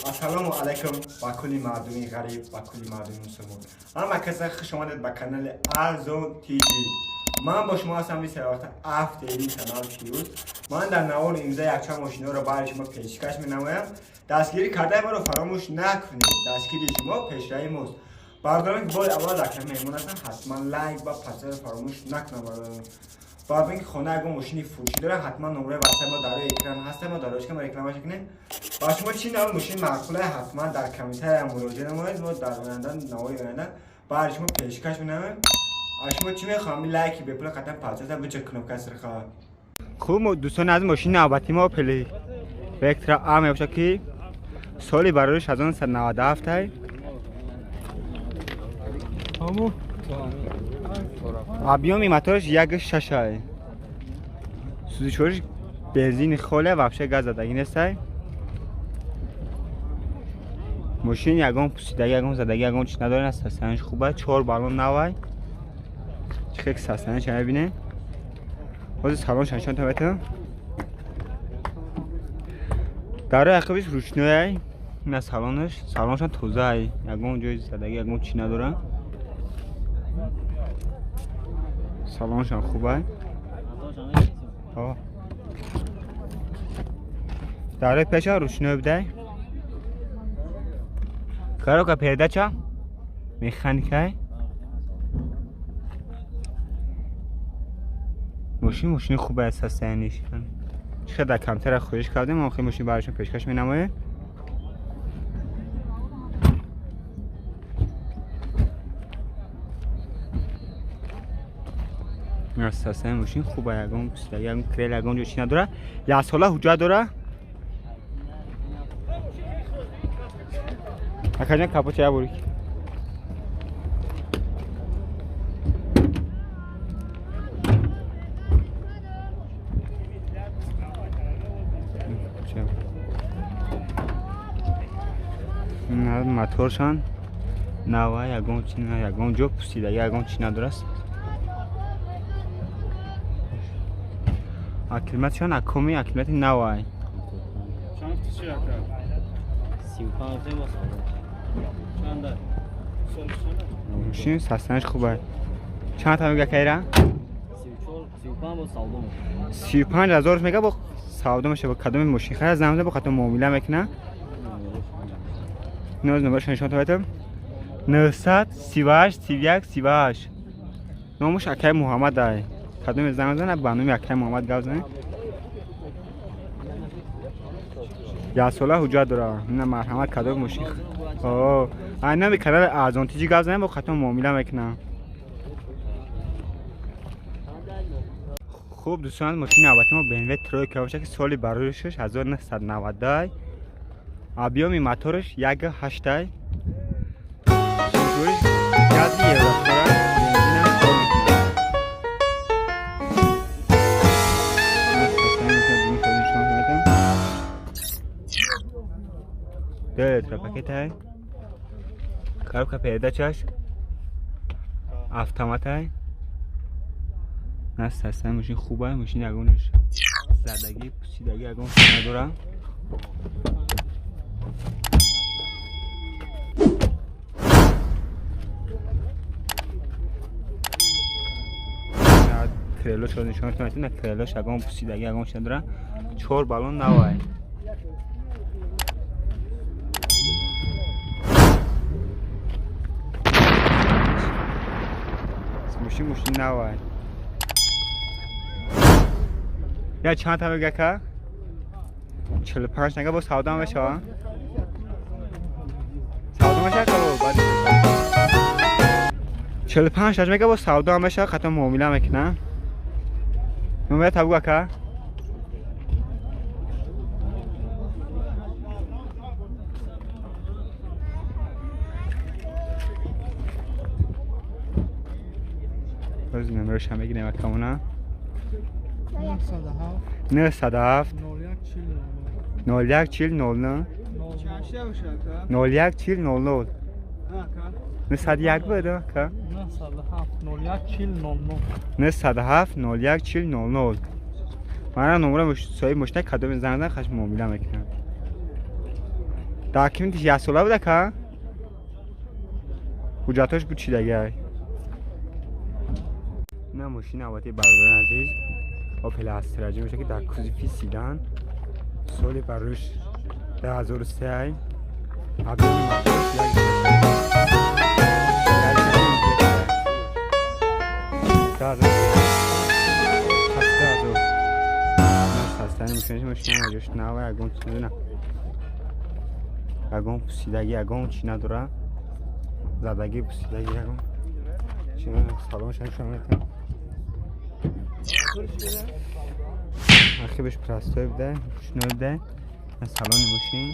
Ассалому алайкум ба кулли мардуми ғариб, ба кулли мардуми мусулмон. Ҳама каса хуш омадед ба канали Арзон ТЖ. Ман бо шумо ҳастам мисли вақта афтери канал Фирӯз. Ман дар навори имрӯза якчанд мошинаро барои шумо пешкаш менамоям. Дастгирӣ кардаи моро фаромӯш накунед. Дастгирии шумо пешравии мост. Бародарон ки бори аввал дар канал меҳмон ҳастанд, ҳатман лайк ва подписка фаромӯш накунанд бародарон. Бародарон ки хона ягон мошини фурӯшӣ дорад, ҳатман номраи ватсап мо дар рӯи экран ҳаст, мо дар рӯи рекламаша кунем. Ба шумо чӣ навъ мошин маъқуле, ҳатман дар комментария муроҷиат намоед. Мо дар оянда, навори оянда барои шумо пешкаш менамоем. Аз шумо чӣ мехоҳам? Лайки бепула қатъан подписка бича кнопка сирха. Хуб, дӯстони аз мошини навбатии мо Опел Вектра А мебошад, ки соли барориш 1997 ай. Объёми мотораш 1,6 ай. Сӯзишвориш бензини холия, вообще газ задагӣ нестай. Мошин ягон пусидагӣ, ягон задагӣ, ягон чиз надорад, состоянияш хуб аст, 4 баллон навай. Чӣ хел состоянияш мебинем. Ҳозир салонаш нишон метавонам. Дарои ақибиш ручной ай. Ина салонаш, салонашам тоза ай. Ягон ҷои задагӣ, ягон чиз надорад. Салонашам хуб ай. Дарои пеша ручной будай. Коробка передача механикай. Мошин мошини хуб аст состоянияш. Чӣ дар камтара хоҳиш кардем, мо хеле мошин барояшон пешкаш менамоем. Состояние мошин хуб аст, ягон пусидаги, ягон крел, ягон ҷо чӣ надорад. Як сола ҳуҷҷат дорад. Акаҷон, капоти як бурик. Моторшан нава, ягон чи, ягон ҷо пусидаги, ягон чи надорад. Акклиматшон акоми акклимати навай. Мошин состоянияш хуб аст. Чанд та мега кайра? 35 ҳазор мега, бо савдо мешава. Кадоми мошин харид замза бо хато муомила мекуна. Ноз номерашон нишон метавонам. 938 31 38. Номаш Акай Муҳаммад ай. Кадоми занг зана ба номи Акай Муҳаммад гап занед. Як сола ҳуҷҷат дорад. Ина марҳамат, кадоми мошин. Ай номи канали Арзон ТЖ гап занед, бо хато муомила мекунам. Хуб дӯстон, мошини навбатии мо BMW тройка бошад, ки соли бароришаш 1990 ай. Объёми мотораш 1,8 ай. Сӯзишвориш гази еврочор ай, бензинам кор мекунад. Ду литра пакет ай. Коробка передачаш автомат ай. На состояние мошин хуб ай, мошин ягонаш задагӣ, пусидагӣ, ягон чиз надорад. Крелошро нишон метавонед, на крелош ягон пусидагӣ, ягон чиз надорад. 4 баллон навай. Мошин мошин навай. Я чанд та мега ка? 45 нага бо савдо мешава? Савдо мешава ка бо баъд 45 мега бо савдо мешава, хато муомила мекунам. Номер табу ака? Боз номераш ҳам мегирем акамона. 907 01 40 00 01 40 00 901 буд ака? 907 01 40 00 907 01 40 00. Мана номера соҳиби мошина, кадоми занг зан, хаш муомила мекунам. Документиш як сола буда ка? Ҳуҷҷатош буд чӣ дагай? На мошини навбати бародарони азиз Опел Астра ҷи меша ки дар кузови седан соли барош 2003 объёми моторш 1 мошин нава ягон чиз на ягон пусидаги ягон чи надора задаги пусидаги ягон чи салон шашон метавон Ахибаш простой буда, ручной буда. На салони мошин.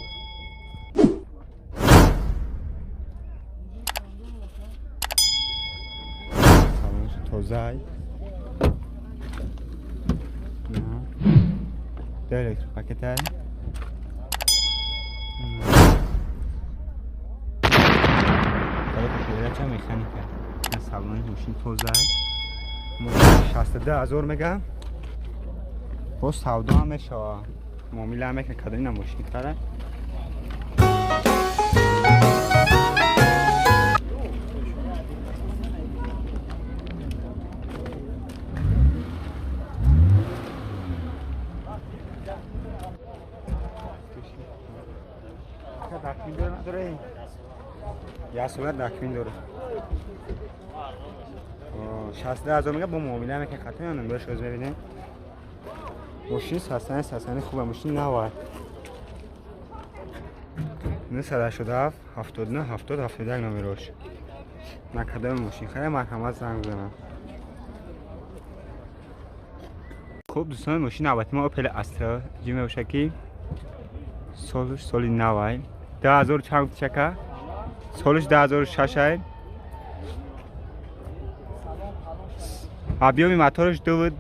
Салонш тозай. Ду электропакетай. Коробка передача механика. На салони мошин тозай. 62,000 мега. Боз савдо ҳам мешава. Муомила ҳам мекунад кадом ина мошин хара. Документ дора надора? Я сола документ дора. 62,000 мега бо муомила мекунад хато ё номераш оз мебинем. Мошин састани хубе, мошин нава. 987 79 70 71 номерош. На кадом мошин хара марҳамат занг бизанам. Хуб дӯстон, мошин навбати мо Opel Astra ҷи мебошад ки солш соли навай. 2000 чанд чака? Солш 2006 ай. Объёми моторш 2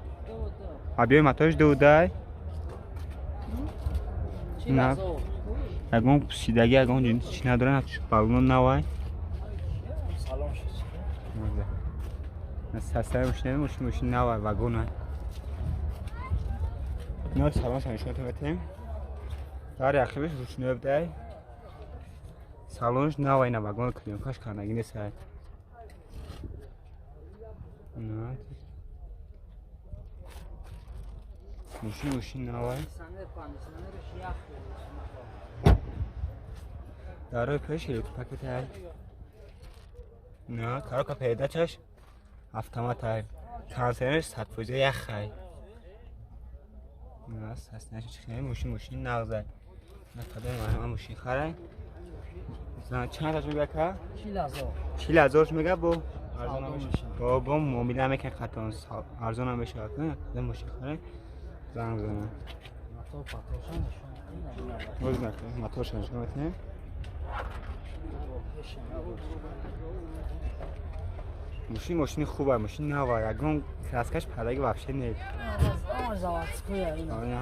объёми моторш 2 дай. На. Ягон пусидаги, ягон ҷинс чи надора, баллон навай. Састаи мошин, мошин навай, вагон. На салон нишон метем. Дар яхибиш ручной бдай. Салонш навай на вагон клеёнкаш кардаги нест. На. Мошин навай. Дарои пеш электропакет ай. На, коробка передачаш автомат ай. Кондиционерш 100% ях ай. На, састанаш чихе мошин нағз ай. На кадом ҳама мошин харай. Чанд таш мега ка? 40,000. 40,000 мега бо арзон мешава. Бо муомила мекунад хатон арзон ҳам мешавад. На мошин харай. Занг бизанам. Боз накунем, моторша нишон метем. Мошини хуб мошин нава, ягон краскаш пардаги вообще нест.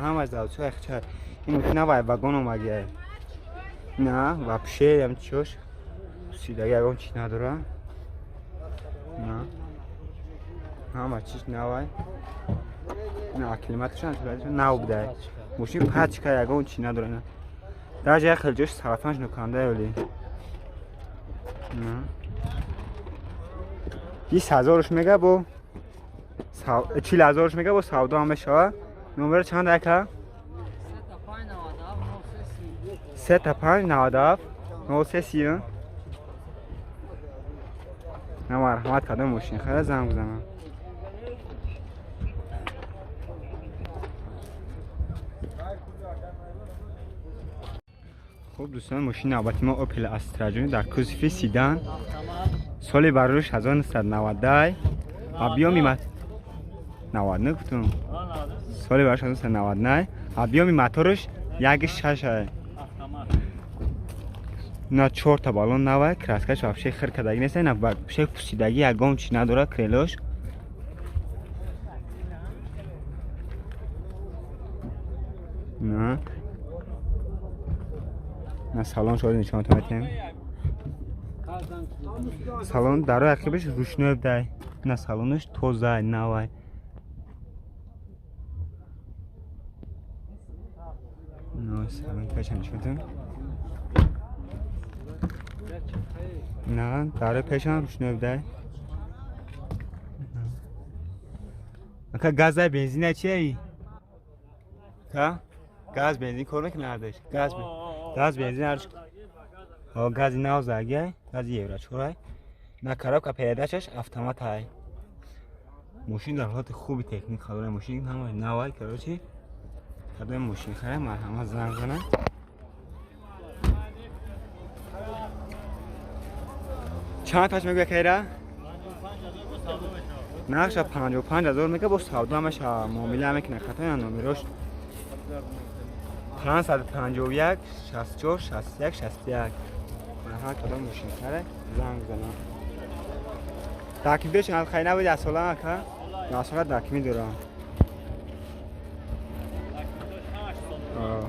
Ҳамаш заводской хча. Ин мошин нава вагон омаги. На, вообще ям чош. Сидаги ягон чи надора. На. Ҳама чиз нава. На, климатшан нав буда. Мошин пачка ягон чи надора. На. Даже як хел ҷош салафанш нуканда ёли. На. 20,000 мега бо 40,000 мега бо савдо ҳам мешава. Номер чанд ака? 3 5 97 03 30. На марҳамат кадом мошин хара занг бизанам. Хуб дӯстон, мошини навбати мо Opel Astra ҷони дар кузови седан соли барош 1990 объёми 99 гуфтум. Соли барош 1999 объёми моторш 1.6 ай. На 4 та баллон нава, краскаш вообще хир кардаги нест, на вообще пусидаги ягон чи надора крелош. На. На салон шоди нишонатон метем. Салон дарои ақибаш ручной бдай. На салонаш тозай, навай. На салон пешам нишонатон. На, дарои пешам рӯшноӣ будай. Ака, газай, бензина чияи? Ка? Газ, бензин кор мекунад ҳардаш. Газ, газ, бензин ҳардаш. О, гази нав загиай, гази евро чорай. На, коробка передачаш автомат ай. Мошин дар ҳолати хуби техник дора, мошин ҳама навай, короче. Кадом мошин хара, марҳамат, занг занад. Чанд таш мегӯя кайра? Нархша 55 000 мега, бо савдо меша, муомила мекуна. Хато номерош 551 64 61 61. Марҳамат, кадом мошин харе, занг занам. Документашон хай набуд, асола, ака? Асола документ дорам.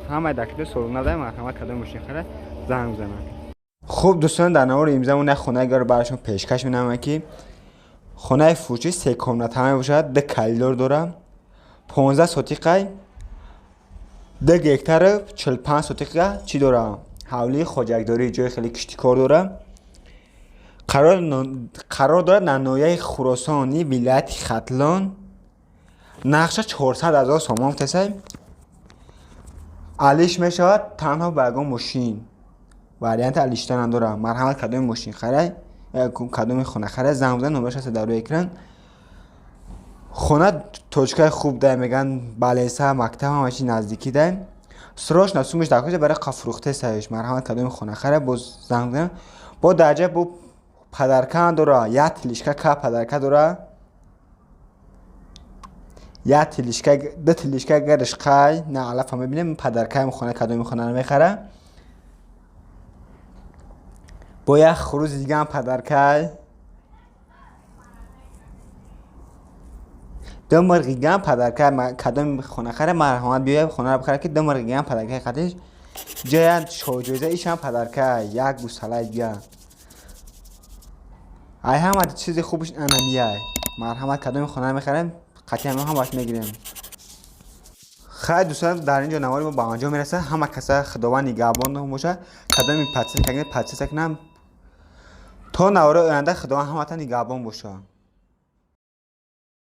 Ҳамаи документ солона даем. Марҳамат, кадом мошин харе, занг занам. Хуб, дӯстон, дар навори имрӯзамон як хонаи гаро барашон пешкаш менамоям, ки хонаи фурӯшӣ се комната мебошад, ду коридор дорам, 15 сотиқай, 2 гектару 45 сотиқа чӣ дорам, ҳавлии хоҷагдорӣ, ҷои хеле киштикор дорам. Қарор дорад дар ноҳияи Хуросони вилояти Хатлон. Нархша 400 000 сомон тесай, алиш мешавад танҳо ба ягон мошин, варианти алишта надорам. Марҳамат, кадоми мошин харай, кадоми хона харай, занг бизан, номераш ҳаст дар рӯи экран. Хона точкаи хуб дай, меган, балеса, мактаб, ҳама чи наздикӣ дай. Срочно сумиш дар куҷа барои фурӯхте саиш. Марҳамат, кадоми хона харай, боз занг бизан. Бо дарҷа бо подарка дора, як тележка ка подарка дора, як тележка, ду тележка гариш қай на алафа мебинем. Подаркаи хона, кадоми хонаро мехара, бо як хурузи дигаам подаркай, ду мирғи дигаам подаркай. Кадоми хона харе, марҳамат, биёя хонаро бихара, ки ду мирғи дигаам подаркай қатиш ҷоя шоҳҷоиза ишам подаркай, як гусалаи дига. Ай ҳама чизи хубиш анамияй. Марҳамат, кадоми хона мехарем, қатъиян ҳамаш мегирем. Хайр, дӯстон, дар ин ҷо навори мо ба анҷом мерасад. Ҳама каса Худованд нигаҳбон бошад. Кадоми подписка кунед, подписка кунам. То навори оянда Худованд ҳаматон нигаҳбон бошад.